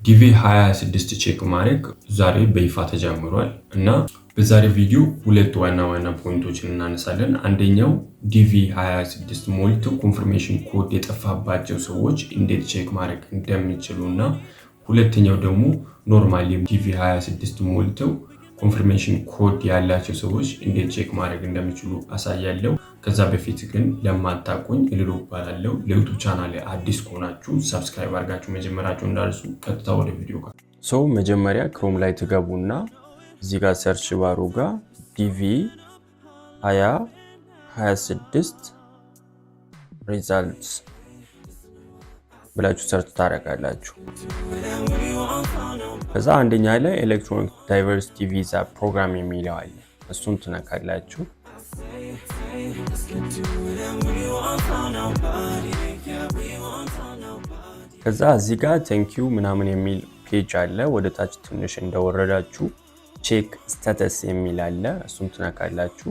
ዲቪ 26 check ማድረግ ዛሬ በይፋ ተጀምሯል እና በዛሬ ቪዲዮ ሁለት ዋና ዋና point ኦችን እናነሳለን። አንደኛው ዲቪ 26 ሞልተው confirmation code የጠፋባቸው ሰዎች እንዴት check ማድረግ እንደሚችሉ እና ሁለተኛው ደግሞ normally ዲቪ 26 ሞልተው confirmation code ያላቸው ሰዎች እንዴት check ማድረግ እንደሚችሉ አሳያለሁ። ከዛ በፊት ግን ለማታውቁኝ እልሉ እባላለሁ። ለ YouTube channel አዲስ ከሆናችሁ subscribe አድርጋችሁ መጀመራችሁ እንዳትረሱ። ቀጥታ ወደ ቪዲዮ ጋር። So መጀመሪያ Chrome ላይ ትገቡና እዚህ ጋር search bar ኡ ጋር ዲቪ 2026 results ብላችሁ search ታደርጋላችሁ። ከዛ አንደኛ ላይ Electronic Diversity Visa Program የሚለው አለ። እሱን ትነካላችሁ። Let's get to it and we won't tell nobody. Yeah, we won't tell nobody. ከዛ እዚህ ጋር thank you ምናምን የሚል page አለ። ወደ ታች ትንሽ እንደወረዳችሁ check status የሚል አለ። እሱን ትነካላችሁ።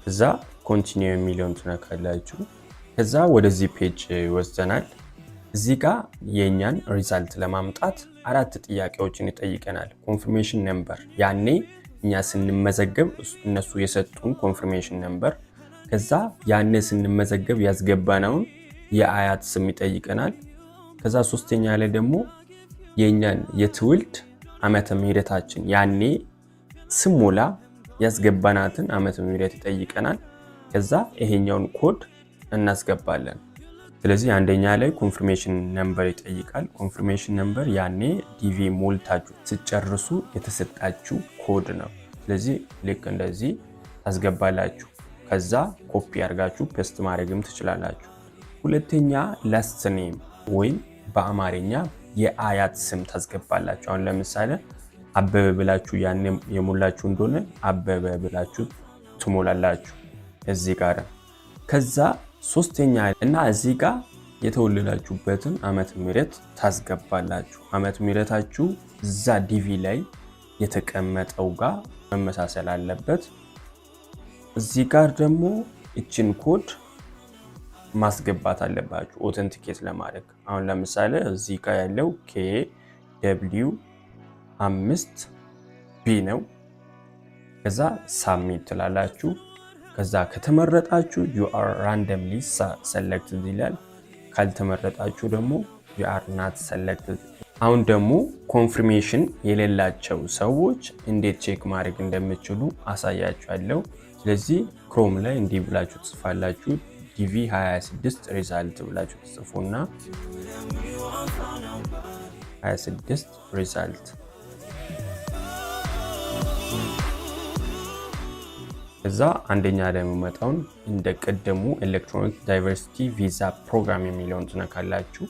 ከዛ continue የሚለውን ትነካላችሁ። ከዛ ወደዚህ page ይወስደናል። እዚህ ጋር የእኛን result ለማምጣት አራት ጥያቄዎችን ይጠይቀናል። Confirmation number፣ ያኔ እኛ ስንመዘገብ እነሱ የሰጡን confirmation number፣ ከዛ ያኔ ስንመዘገብ ያስገባነውን የአያት ስም ይጠይቀናል። ከዛ ሶስተኛ ላይ ደግሞ የእኛን የትውልድ ዓመተ ምህረታችን ያኔ ስንሞላ ያስገባናትን ዓመተ ምህረት ይጠይቀናል። ከዛ ይሄኛውን ኮድ እናስገባለን። ስለዚህ አንደኛ ላይ confirmation number ይጠይቃል። Confirmation number ያኔ ዲቪ ሞልታችሁ ስትጨርሱ የተሰጣችሁ ኮድ ነው። ስለዚህ ልክ እንደዚህ ታስገባላችሁ። ከዛ ኮፒ አድርጋችሁ paste ማድረግም ትችላላችሁ። ሁለተኛ last name ወይም በአማርኛ የአያት ስም ታስገባላችሁ። አሁን ለምሳሌ አበበ ብላችሁ ያኔ የሞላችሁ እንደሆነ አበበ ብላችሁ ትሞላላችሁ እዚህ ጋር። ከዛ ሶስተኛ እና እዚህ ጋር የተወለዳችሁበትን ዓመተ ምህረት ታስገባላችሁ። ዓመተ ምህረታችሁ እዛ ዲቪ ላይ የተቀመጠው ጋር መመሳሰል አለበት። እዚህ ጋር ደግሞ እችን ኮድ ማስገባት አለባችሁ authenticate ለማድረግ። አሁን ለምሳሌ እዚህ ጋር ያለው KW5B ነው። ከዛ submit ትላላችሁ። ከዛ ከተመረጣችሁ "You are randomly selected" ይላል። ካልተመረጣችሁ ደግሞ "You are not selected"። አሁን ደግሞ confirmation የሌላቸው ሰዎች እንዴት check ማድረግ እንደሚችሉ አሳያችኋለሁ። ስለዚህ Chrome ላይ እንዲህ ብላችሁ ትጽፋላችሁ። ዲቪ 26 result ብላችሁ ትጽፉና 26 result፣ ከዛ አንደኛ ላይ የሚመጣውን እንደ ቀደሙ Electronic Diversity Visa Program የሚለውን ትነካላችሁ።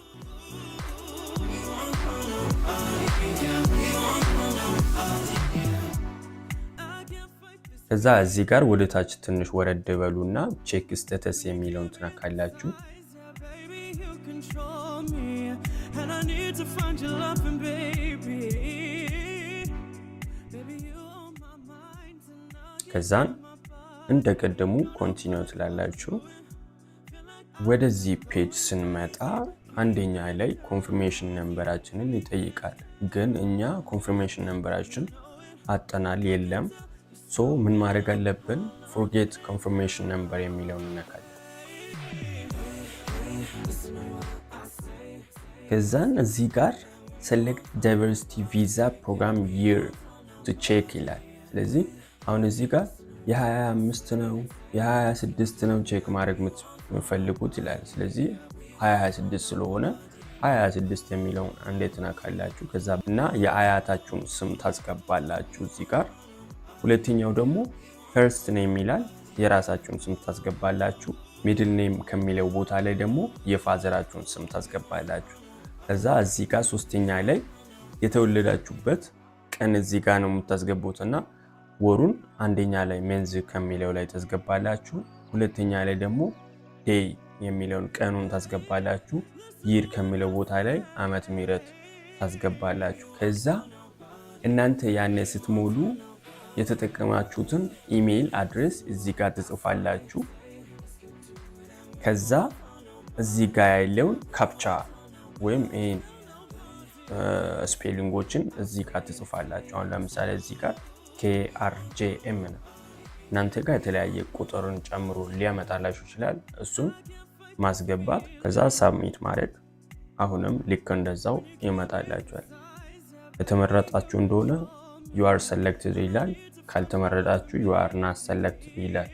I can't fight this. ከዛ እዚህ ጋር ወደ ታች ትንሽ ወረድ በሉና check status የሚለውን ትነካላችሁ። Yeah, baby, you control me. And I need to find your loving, baby. Baby, you on my mind tonight. ከዛን እንደ ቀደሙ continue ትላላችሁ። ወደዚህ page ስንመጣ አንደኛ ላይ confirmation number ኣችንን ይጠይቃል። ግን እኛ confirmation number ኣችን አጥተናል፣ የለም። So ምን ማድረግ አለብን? Forget confirmation number የሚለውን እነካለን። ከዛን እዚህ ጋር "Select diversity visa program year to check" ይላል። ስለዚህ አሁን እዚህ ጋር የ25 ነው የ26 ነው check ማድረግ የምትፈልጉት ይላል። ስለዚህ 2026 ስለሆነ 2026 የሚለውን አንዴ ትነካላችሁ። ከዛ እና የአያታችሁን ስም ታስገባላችሁ እዚህ ጋር። ሁለተኛው ደግሞ first name ይላል። የራሳችሁን ስም ታስገባላችሁ። Middle name ከሚለው ቦታ ላይ ደግሞ የ father ኣችሁን ስም ታስገባላችሁ። ከዛ እዚህ ጋር ሶስተኛ ላይ የተወለዳችሁበት ቀን እዚህ ጋር ነው የምታስገቡት እና ወሩን አንደኛ ላይ month ከሚለው ላይ ታስገባላችሁ። ሁለተኛ ላይ ደግሞ day የሚለውን ቀኑን ታስገባላችሁ። Year ከሚለው ቦታ ላይ ዓመተ ምህረት ታስገባላችሁ። ከዛ እናንተ ያኔ ስትሞሉ የተጠቀማችሁትን email address እዚህ ጋር ትጽፋላችሁ። ከዛ እዚህ ጋር ያለውን captcha ወይም ይሄን spelling ኦችን እዚህ ጋር ትጽፋላችሁ። አሁን ለምሳሌ እዚህ ጋር KRJM ነው። እናንተ ጋር የተለያየ ቁጥርን ጨምሮ ሊያመጣላችሁ ይችላል። እሱን ማስገባት፣ ከዛ submit ማድረግ፣ አሁንም ልክ እንደዛው ይመጣላችኋል። የተመረጣችሁ እንደሆነ "you are selected" ይላል። ካልተመረጣችሁ "you are not selected" ይላል።